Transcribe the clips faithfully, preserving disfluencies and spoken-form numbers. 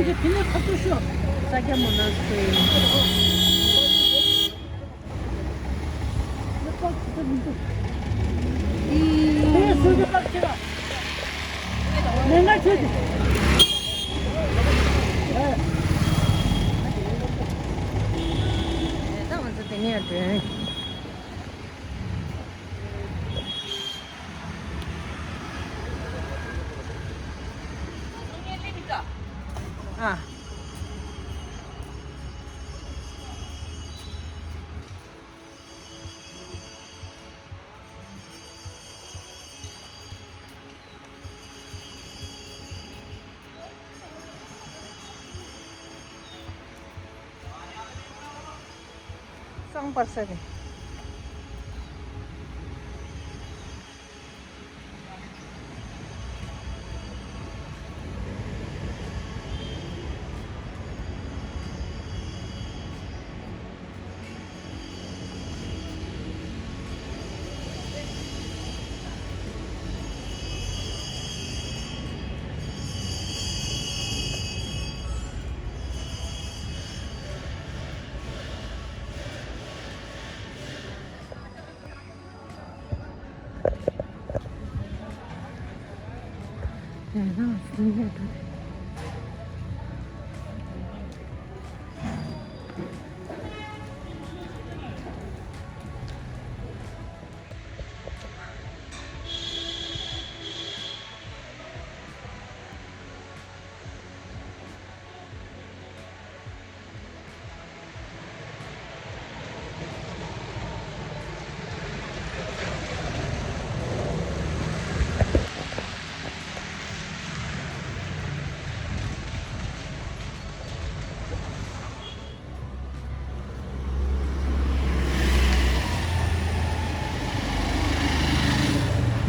དེ་ནས་ཁ་ཐུག་ཤོག་ས་སྐྱ་མོ་ན་སུ། ད་ང་ཚོ་དེ་ནས་འགྲོ། ཨ། གཙང་པ་ས་རེད།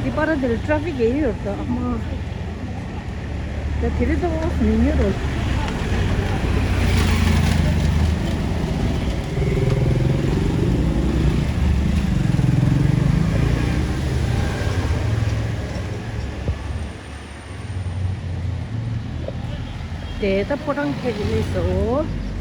འདི་པར་འདིར་ཊ་ཕིག་ཡོད་ཡོད་དོ་ཨ་མ། ད་དེ་རིང་ད་ཨོ་མི་ཉོ་རོ། དེ་ད་ཕོ་བྲང་ཁྱེར་གྱི་སླེབས་སོ།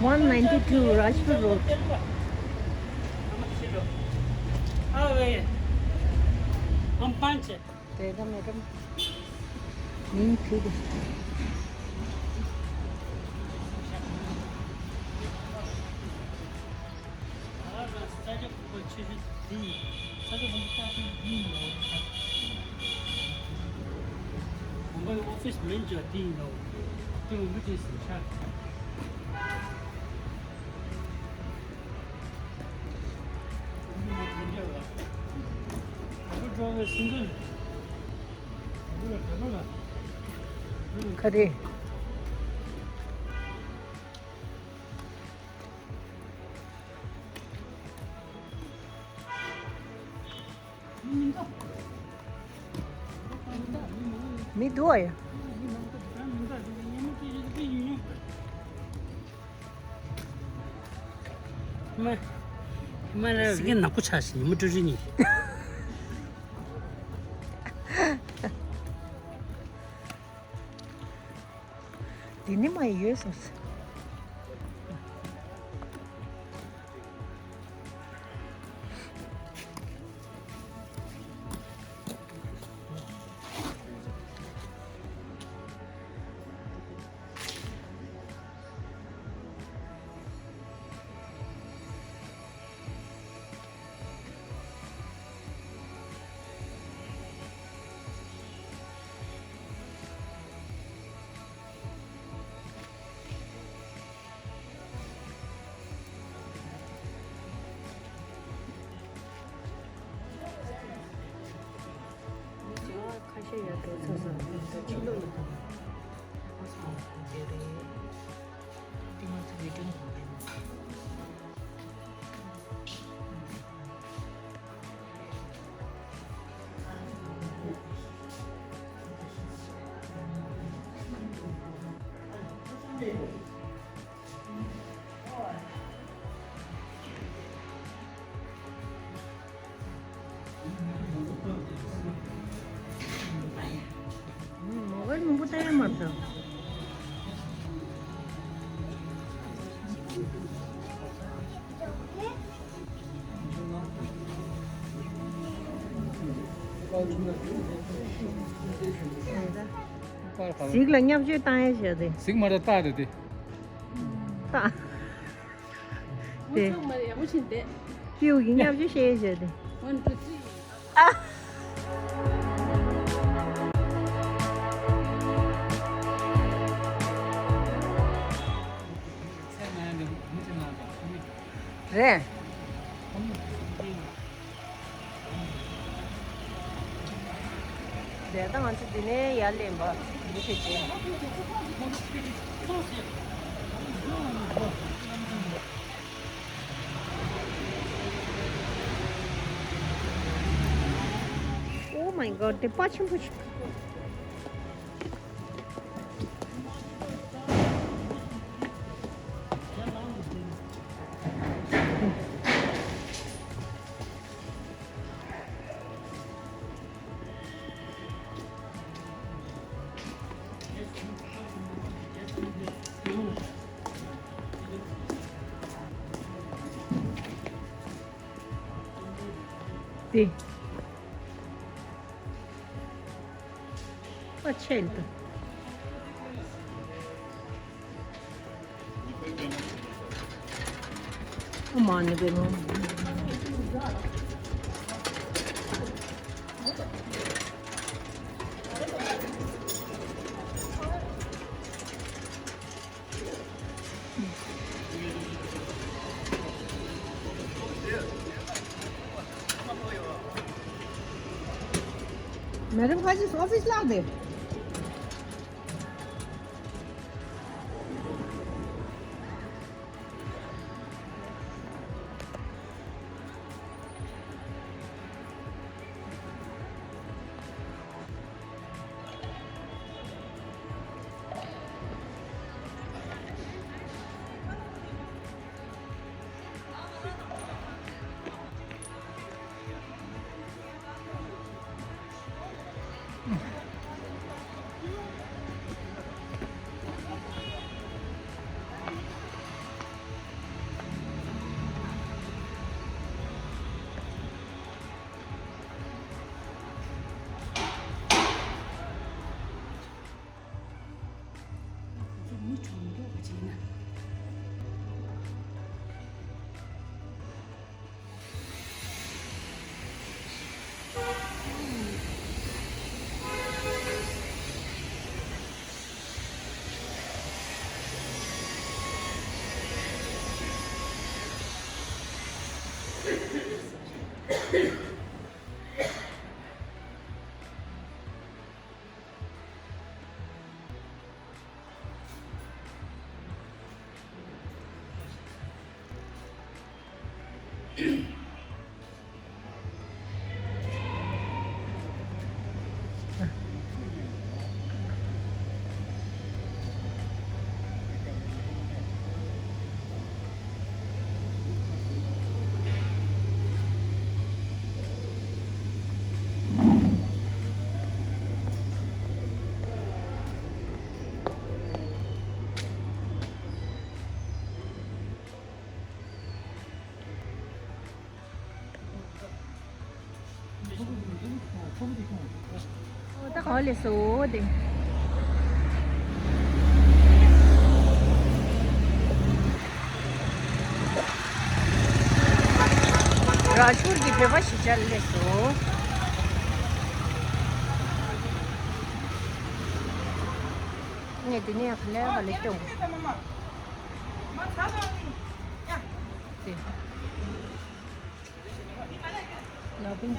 One ninety-two Rajpur Road. དེ་ད་མེད་ཀམ། མིང་ཁུལ་དུ། ས་ཆ་ཁོ་ཆེ་ཤོས་དེ་ཡིན། ས་ཆ་ཁོ་ཆ་ཤོས་དེ་ཡིན་ནོ། ཁོང་པའི་ཨོ་ཕིས་མིན་ཅོ་དེ་ཡིན་ནོ། དེ་མི་དེ་སུ་ཆགས། ག་རེ། མི་འདུག་ཨ་ཡ། མ། མ་ལ་སི་ཀན་ནག་པོ་ཆགས་ཤིང་ཉི་མ་སྤྲོ་རིགས་གཉིས། འདི་ནི་མ་ཡོད་སོང་ཟེར། ཁ་ཤས་ཡར་འགྲོ་ཚར་སོང་། ད་ཕྱི་ལོགས་ལ་འགྲོ། ཨ་སོང་དེ་རེད། དེ་ང་ཚོ་ཝེ་ཊིང་རུམ་རེད། གཟིག་ལ་བརྙས་བཅོས་བཏང་ཡས་བྱས་ཏེ། གཟིག་མ་རེད་སྟག་རེད་དེ། སྟག་དེ། ཚང་མ་ཡག་པོ་ཕྱིན་ཏེ། ཀེའུ་གིས་བརྙས་བཅོས་བྱས་བྱས་ཏེ། One, two, three. ཨ། རེད། དེ་ད་ང་ཚོ་འདི་ནས་ཡར་ལེན་པ་འདི་ཕེབས་ཀྱི། Oh my god, དེ་པ་ཆེན་པོ་ཞིག་དེ། ཨ་ཆེ་འདུག་ཨ་མ་ནི་བེ་མོ། Madam, ཁ་ཅིག་ཨོ་ཕི་སི་ལགས་དེ། ད་ག་ལས་སོ་དེ། ར་ཆུར་གྱི་བོད་པ་ཞིག་ཅར་ལས་སོ། ངས་དེ་ནས་ག་ལེ་ག་ལེ་སྐྱོང་། དེ། ལ་དུང་།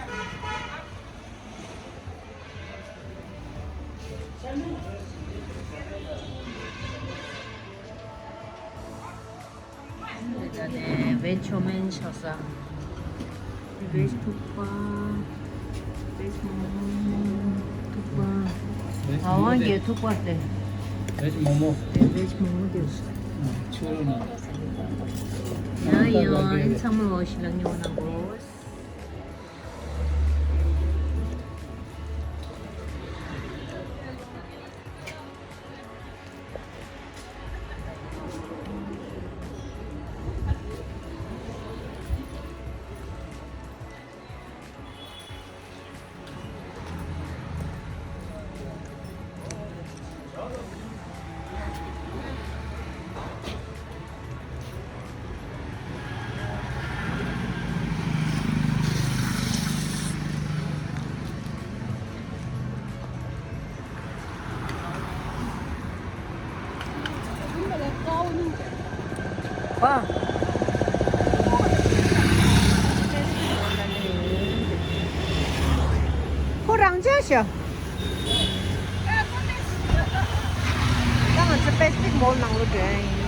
འདི་ད་ནས་བེ་ཇི་ཆོ་མེན་ཆགས་ས། བེ་ཇི་ཐུག་པ། བེ་ཇི་མོ་མོ་ཐུག་པ། ཨ་ཝང་གི་ཐུག་པ་སྟེ། བེ་ཇི་མོ་མོ། དེ་བེ་ཇི་མོ་མོ་དེ། ཆུ་རུ་ན། ཡང་ཡང་ཚང་མ་འོ་ཞིག་ལ་ཉོ་ན་དགོས། ཤ། ད་ང་ཚོ་པེ་སི་ཕིག་མོལ་ནང་ལ་འགྲོ་ཡ་ཡིན།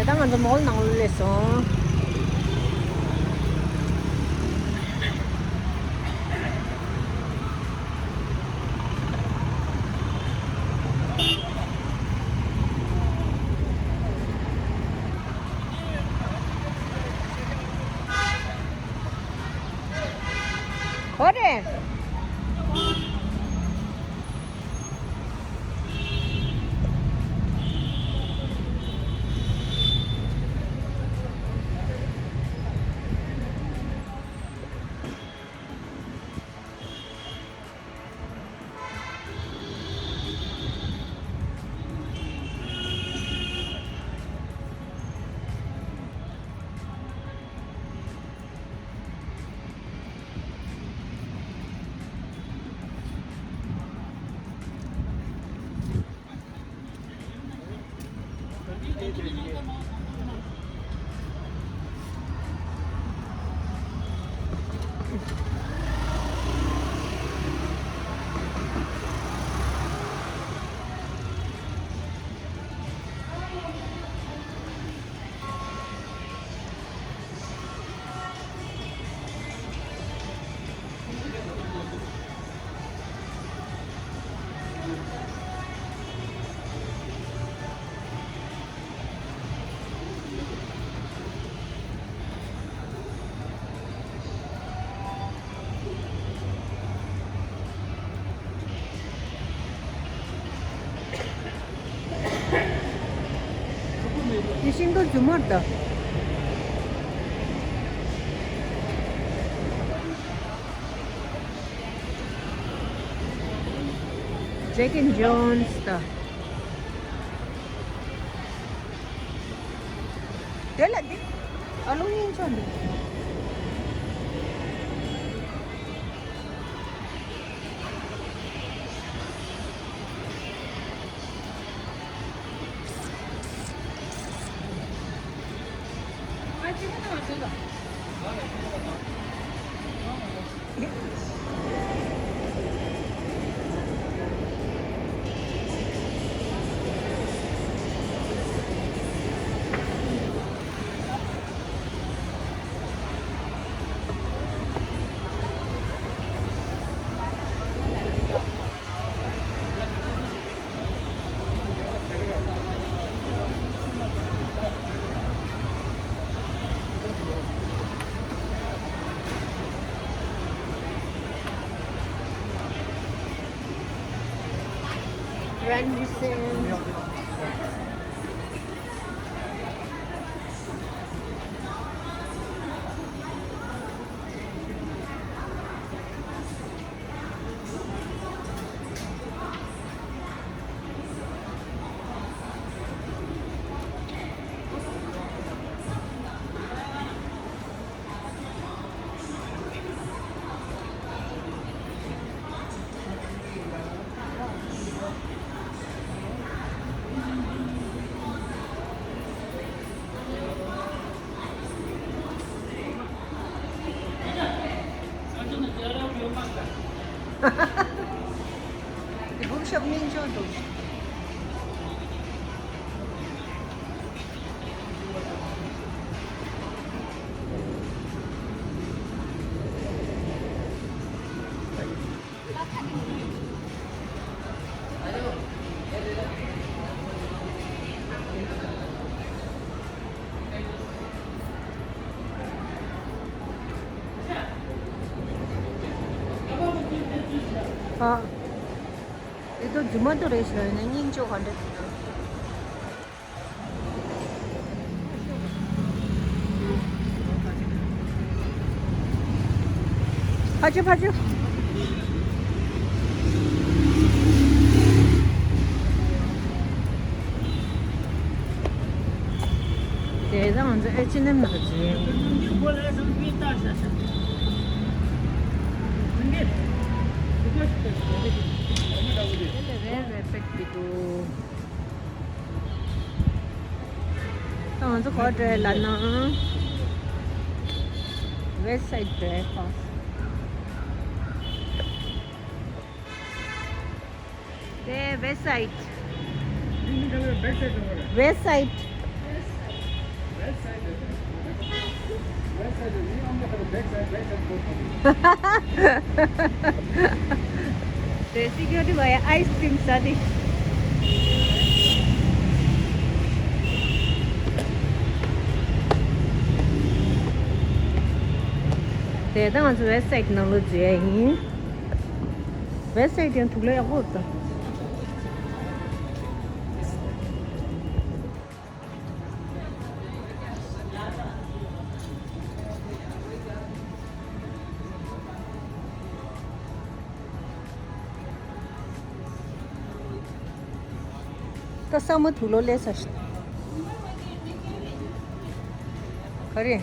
ད་ང་ཚོ་མོལ་ནང་ལ་སླེབས་སོང་། ཨོ་རེད། དེ་ཤིང་སྡོང་རྫུན་མར་ད། Jack and Jones ད། དེ་ལ་འདི། ཨ་ལུ་ཡིན་ཆོག་འདི། Randy Singh. དེ་བུམ་ཤོབ་སྙིང་ཆུང་འདུག་ཨ། དེ་ཚོ་རྫུན་མ་དེ་རེད་ཤག་ཡིན་ན་སྙིང་ཆུང་ག་འདྲ་འདུག་ཕ་ཆུ་ཕ་ཆུ། དེ་ད་ང་ཚོ་ཨེཆ་ཨེན་ཨེམ་ནང་འཛུལ་ཡས་ཡིན། དེ་ལས་རེ་རེ་པེག་གི་འདུག་ད་ང་ཚོ་ག་པར་འགྲོ་ཡས་ལབ་ན། West Side འགྲོ་ཡས་ཁོ། དེ་West Side. West Side. དེ་སི་ཀུ་རི་ཊི་བ་ཡ་ཨའི་སི་ཀྲིམ་ཟ་དེ། དེ་ད་ང་ཚོ་West Side ནང་ལོགས་འཛུལ་ཡས་ཡིན། West Side ཡང་དུག་ལོག་ཡག་པོ་འདུག་ད་ས་མོ་དུག་ལོག་སླེབས་ས་ཞིག་ག་རེ།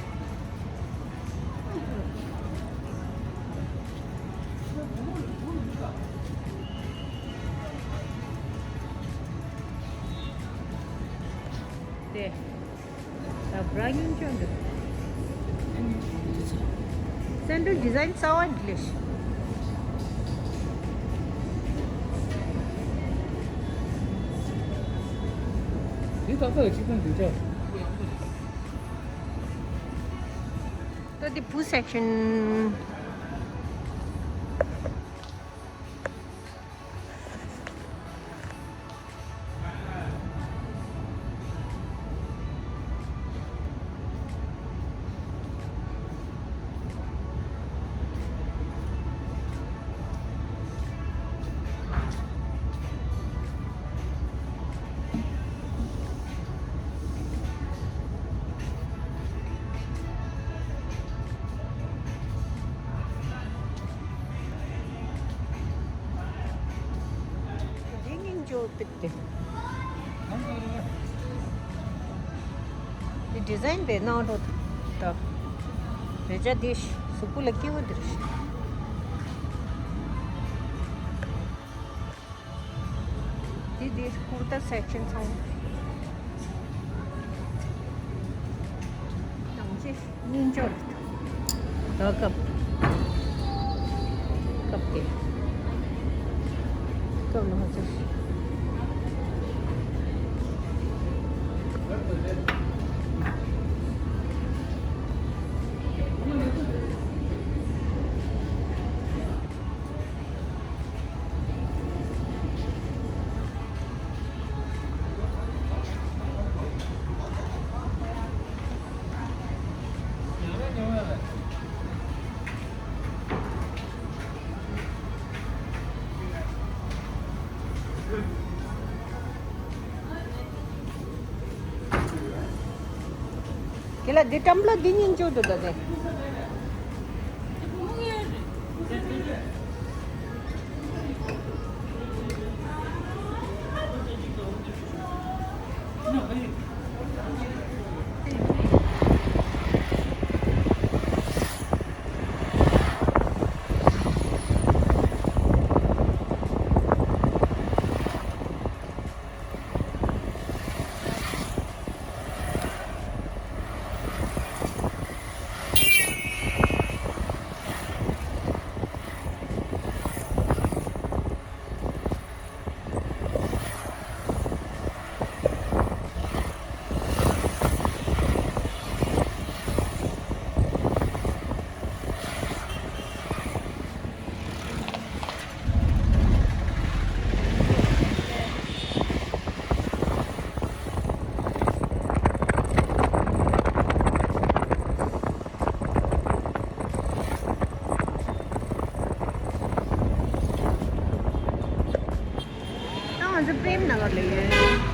དེ། ད་བྲ་སྙིང་ཆོས་འདུག་སེན་ཌལ་ཌི་ཛའིན་གསར་བ་འདི་ལས་ཤིག་འདི་ཏག་ཏག་གཅིག་ཙམ་འདུག་ཅག་ད་འདི་བུ་སེག་ཤན། དེ་སྙིང་རྗེ་པོ་པིག་དེ། དེ་ཌི་ཛའིན་དཔེ་གནང་འགྲོ་ད། རེ་ཅག་དེ་གཟུགས་པོ་ལ་སྐྱིད་པོ་དེ་རེད། དེ་དེ་ཀུར་ཏ་སེག་ཤན་ཚང་མ། ནང་ཆེ་སྙིང་ཆོར། ད་ཀབ། ཀབ་དེ། ཀབ་ལ་ཧ་ཅང་། ཁྱེད་ལ་འདི་ཏྲམ་ལ་འདི་གཉིས་འཇོག་འདུག་ད་དེ། प्रेम नगर ले गए हैं।